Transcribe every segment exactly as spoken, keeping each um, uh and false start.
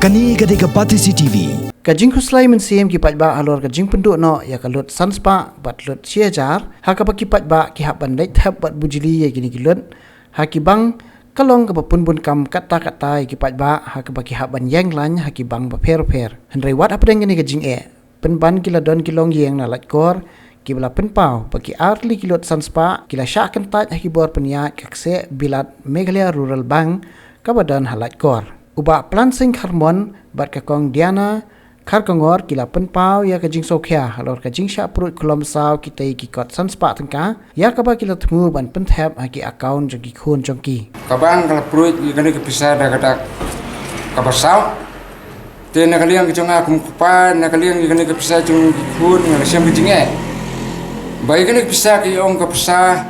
Kane ka dei ka Batesi T V. Ka jingkhuslai mynsiem ki paidbah halor ka jingpynduh noh ïa ka lut san spah bad lut shi hajar, ha kaba ki paidbah ki hap ban leit thep bad bujli ïa kine ki lut ha ki bank, ka long kaba pynbun kam katta katta ïa ki paidbah, ha kaba ki hap ban ïeng lain ha ki bank bapher bapher. Hynrei wat hapdeng kane ka jingeh, pynban ki la don ki longïing na Laitkor kiba la pynpaw ba ki ar tylli ki lut san spah ki la shah kyntait ha ki bor pynïaid ka kseh bilat Meghalaya Rural Bank kaba don ha Laitkor. U Bah Plan Singh Kharmon bad ka Kong Diana Kharkongor ki la pynpaw ïa ka jingsngewkhia halor ka jingshah pruid khulom saw kitei ki kot san spah tyngka, ïa kaba ki la thmu ban pynthep ha ki account jong ki khun jong ki. Ka bank ka la pruid ïa kane ka pisa da ka dak kaba saw. Te na ka liang ka jong nga kum u kpa, na ka liang ïa kane ka pisa jong ki khun, nga la shem ka jingeh ba ïa kane ka pisa ki ong ka pisa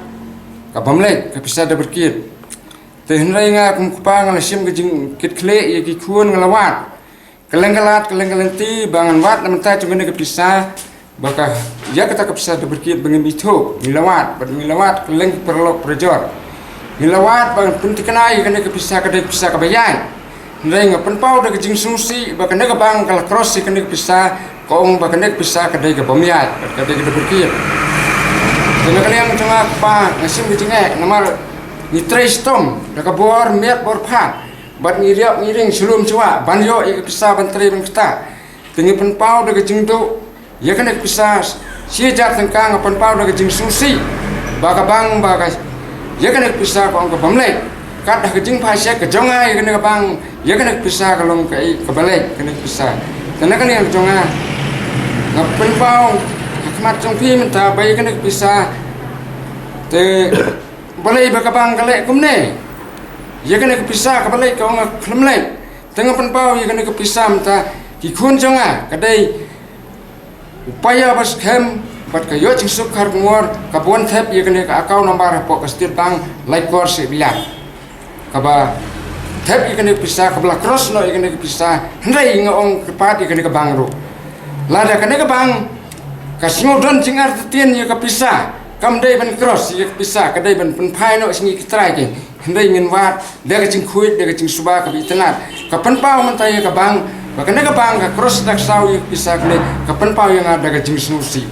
ka bym leit, ka pisa da byrkit. Te hynrei nga kum u kpa nga la shem ka jingkitkhlieh ïa ki khun, nga la wad kylleng ka lad kylleng ka lynti ba ngan wad na bynta jong kane ka pisa, ba ka, ïa kata ka pisa da byrkit ba ngim ithuh, ngi la wad, bad ngi la wad kylleng ki paralok parajor. Ngi la wad ba ngan pynthikna ïa kane ka pisa ka dei ka pisa kaba ïaid. Hynrei nga pynpaw da ka jingsngewsih ba kane ka bank ka la cross ïa kane ka pisa, ka ong ba kane ka pisa ka dei ka bym ïaid, bad ka dei ka da byrkit. Te na ka liang jong nga kpa nga shem ka jingeh namar ngi trei shitom da ka bor miet bor phad, bad ngi riap ngi ring shlur shuwa ban ïoh ïa ka pisa ban trei ban ktah. Te ngi pynpaw da ka jingduh ïa kane ka pisa shi hajar tyngka, nga pynpaw da ka jingsngewsih ba ka bank ba ka, ïa kane ka pisa ka ong ka bym leit. Kat da ka jingphai shet ka jong nga ïa kane ka bank, ïa kane ka pisa ka long kaei kaba leit kane ka pisa. Te na ka liang jong nga nga pynpaw ha khmat jong phi mynta ba ïa kane ka pisa te balei ba ka bank ka leh kumne. Ïa kane ka pisa kaba leit ka ong ka khlem leit. Te nga pynpaw ïa kane ka pisa mynta ki khun jong nga, ka dei u Paya Baskhem bad ka Ïoh Jingsuk Kharkongor, ka bun thep ïa kane ka account number hapoh ka State Bank Laitkor Seh Bilar. Kaba thep ïa kane ka pisa, kaba la cross noh ïa kane ka pisa, hynrei nga ong kyrpad ïa kane ka bank ruh. Lada kane ka bank ka sngew don jingartatien ïa ka pisa, kam dei ban cross ïa ka pisa, ka dei ban pynphai noh sha ngi ki trai ki. Hynrei ngin wad da ka jingkhuid, da ka jingsuba kaba itynnad. Ka pynpaw mynta ïa ka bank ba kane ka bank ka cross da ka saw ïa ka pisa, kane ka pynpaw ïa nga da ka jingsngewsih.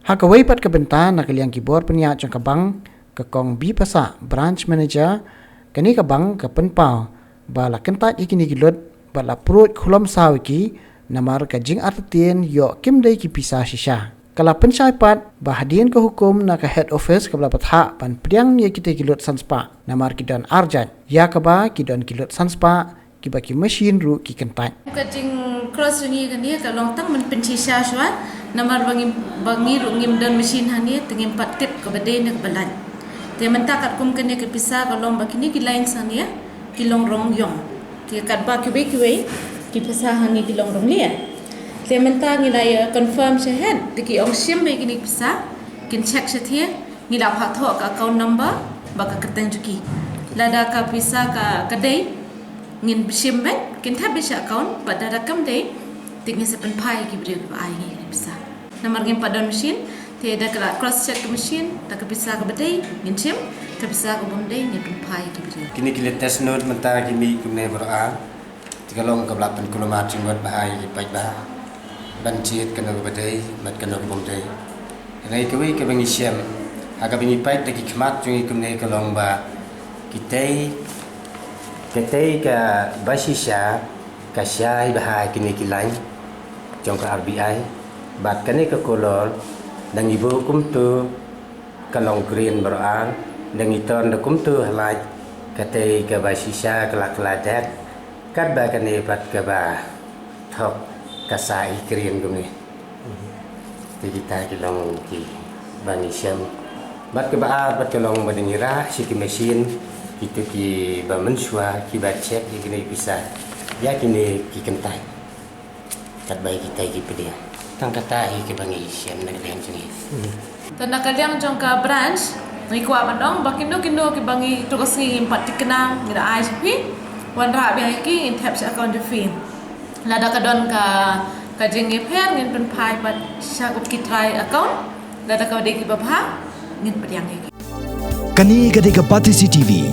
Ha kawei pat ka bynta, na ka liang ki bor pynïaid jong ka bank, ka Kong Bipasa, Branch Manager, kane ka bank ka pynpaw ba la kyntait ïa kine ki lut bad la pruid khulom saw ïa ki, namar ka jingartatien ïoh kim dei ki pisa shisha. Ka la pynshai pat ba hadien ka hukum na ka head office kaba la bthah ban pdiang ïa kitei ki lut san spah, namar ki don ar jait, ïa kaba ki don ki lut san spah kiba ki machine ruh ki kyntait. Ka jingcross jong ngi kane ka long tang ban pynshisha shuwa, namar ba ngi, ba ngi ruh ngim don machine hangne, te ngim pat tip kaba dei ne kaba lait. Te mynta katkum kane ka pisa ka long ba kine ki lines hangne ki long rong ïong. Te katba kiwei kiwei ki pisa hangne ki long rong lieh. Te mynta ngi la ïa confirm shahead, te ki ong shim beit kine ki pisa, kin check shatei, ngi la phah thoh ka account number bad ka kyrteng jong ki. Lada ka pisa ka, ka dei, ngin shim beit, kin thep beit sha account, bad lada kam dei, te ngin sa pynphai ïa ki briew kiba ai ngi ki pisa. Namar ngim pat don machine, te da ka la cross check ka machine, da ka pisa kaba dei ngin shim, ka pisa ka bym dei ngin pynphai ïa ki briew. Kine ki latest note mynta ki mih kumne baroh ar. Te ka long kaba la pynkulmar jingmut bha ïa ki paidbah ban jied kano kaba dei bad kano ka bym dei. Hynrei kawei kaba ngi shem ha kaba ngi peit da ki khmat jong ngi kumne ka long ba kitei, kitei kaba shisha ka shai bha ha kine ki line jong ka R B I. Bad kane ka color da ngi buh kumto ka long green baroh ar, da ngi turn da kumto ha light, katei kaba shisha ka la kylla dek, katba kane pat kaba thok ka shah green kumne. Te kita ki long kiba ngi shem. Bad kaba ar pat ka long ba da ngi rah sha ki machine, kito kiba mynshuwa kiba check ïa kine ki pisa, ïa kine ki kyntait. Katba ïa kita ki pdiang. Tang kata hi kiba ngi shem na ka liang jong ngi. Te na ka liang jong ka branch, ngi kwah ban ong ba kino kino kiba ngi, to ka sngi ngim pat thikna, ngi da ai sha phi, wanrah biang ïa ki, ngin thep sha account jong phi. Lada ka don ka, ka jingïapher, ngin pynphai pat sha ki trai account. Lada ka dei kiba bha, ngin pdiang ïa ki. Kane ka dei ka Batesi T V.